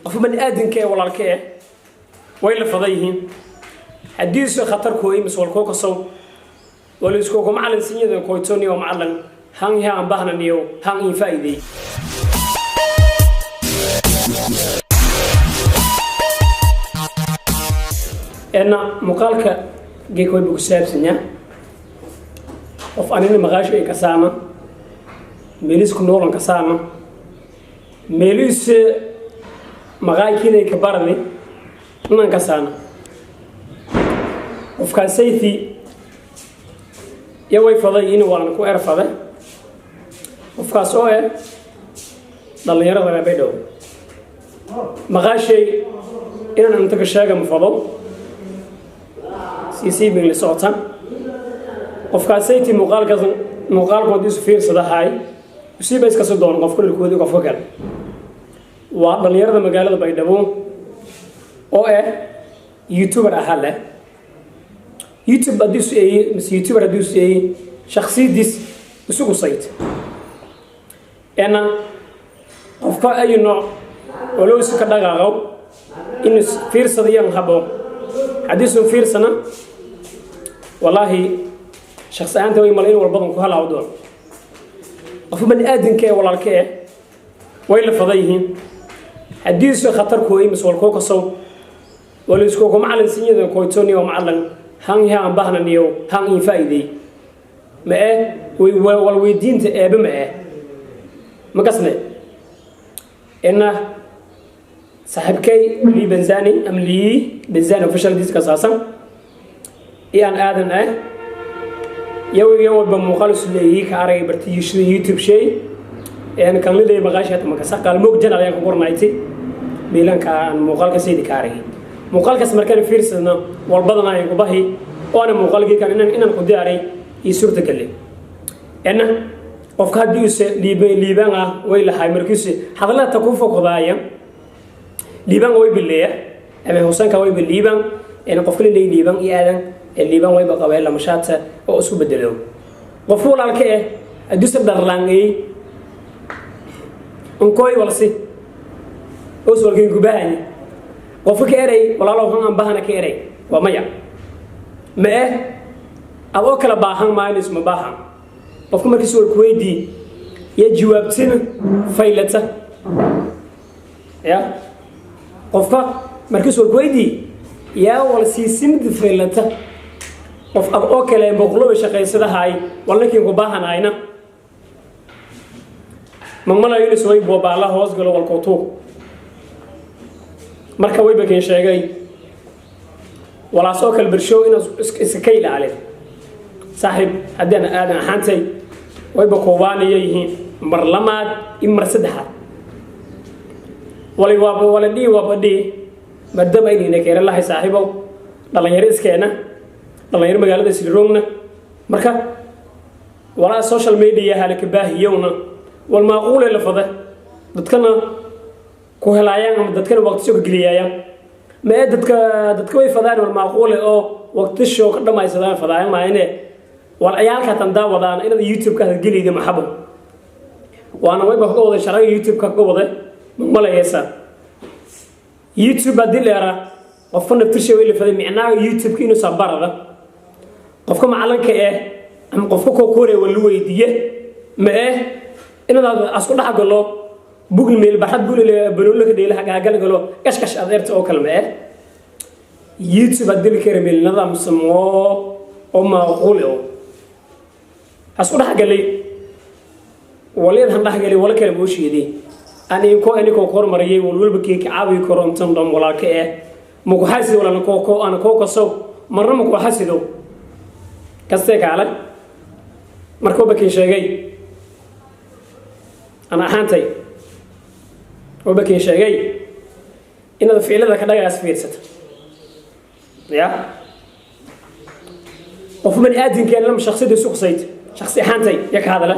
Qof bani aadamka ee walaalka eh way la fadan yihiin. Haddiise khatar kooyi mise walkoo kasow waliskooku macalin sinyada koytoniyo macalin han haan bahnaniyo han in faa'iideey. Ena muuqaalka geek way buu ku saabsanyaa qof anina maqaasho ay kasaana, meelisku noolan kasaana, meelihiise maqaaykiiday ka barani inaan kasaana. Qofkaasaythi iyo way faday in waalan ku erfade. Qofkaas oo eh dhallinyarada reer Baydhabo, maqaashay inaan inta ka sheega ma fado, siisiibin la socota. Qofkaasayti muuqaalkaas muuqaalkood isu fiirsadahay usiiba iskasoo doon qofka lilkoodi. Qofka kale waa dhallinyarada magaalada Baydhabo oo eh YouTuber ahaa leh YouTube. Haddii isu eeyey mise YouTuber haddii isu eeyey, shaksiyadiis isugu sayt ena qofka ayu nooc walow isu ka dhaqaaqo in fiirsada iyan habo. Haddiisun fiirsana, wallaahi shaksi ahaanta way mal in walbadan ku halaaw doon. Qofka bani aadamka ee walaalka eh way la fadan yihiin. Haddiise khatar kooyi mise walkoo kasow waliskooku macalin sinyada koytoniyo macalin han haan bahnaniyo han in faa'iideey ma eh wal weydiinta eebe ma eh ma kasne. Ina saaxiibkay Lii Benzani ama Lii Benzani Official diska saasan iyo aan aadan ah yawiga walba muuqaal isu leeyihi ka aragay bartiyishada YouTube shay een kan liday maqaashi hata makasa qaalmoog jan ayaan ku qornayti miilanka aan muuqaalka saydi ka aragay. Muuqaalkaas markaan fiirsadno walbadan ayaan ku bahi oo ana muuqaalkii kan inaan ku diyaaray iyo suurta galay. Ena qofka haddii use liibaan ah way lahay markiise hadallada ta ku foqdaaya liibaan way bileeya ama husanka way liibaan. Ena qofka leeyahay liibaan iyo aadan liibaan wayba qabeen lamashaata oo isku bedelo. Qof walaalka eh haddiise dharlaangay unkooy walsi os walkin kubahanya qofka ka eray walaalow han aan bahana ka eray waa maya ma eh ad oo kala baahan maayo isma baahan. Qofka markiis wal kuweydii iyo jawaabtina faylata ya qofka markiis wal kuweydii yaa wal siisimid faylata. Qof ad oo kale boqoloba shaqaysadahay walnakiin ku baahanayna ma malayo in isway boobaala hoos galo walkootuug. Marka wayba keen sheegay walaas oo kale bershow inaad iska ka ilaalin saaxiib. Haddii aadan ahaantay wayba koobaanaya yihiin mar lamaad iyo mar saddexaad walay waaba wala dhii waaba dhii maadaama aynayna keena lahay saaxiibow dhalinyaro iskeena dhalinyaro magaalada isliroogna. Marka walaa social media halaka baahiyowna wal maaquule la fada dadkana ku helaayaan ama dadkana waqtisho ka geliyaayaan ma ee dadka way fadaan wal maaquule oo waqtisho ka dhamaysadaan fadaayan maayne wal ciyaalka tan daawadaan inaad YouTube-ka geliyda maxabo waana wayba ka waday sharciga YouTube-ka ka waday malayaysa. YouTube haddii la yaraa qofka naftirsha way la faday micnaha YouTube-ka inuu sabarada qofka macalinka eh ama qofka koo kooraya waa la weydiiye ma eh inaad asku dhex galo bugl meel baxad bugl banooli ka dheela hagaagal galo gashgash adeerta oo kale ma eh. YouTube haddii la kara meel nidaamsan oo macquul oo asku dhex galay waliyad han dhex galay wala kale buu sheeday aan inko inikoo kormariyay walwalba kii ka caawi korontan dhom walaalka eh maku xasido walana koo koo ana koo kaso marna maku xasido kastee kaale. Marka wabakin sheegay ana ahaantay wabakin sheegay inaad ficilada ka dhagaas fiirsata ya qof bani aadamkeen lama shaksiyada isu qusayt shaksi ahaantay ya ka hadala.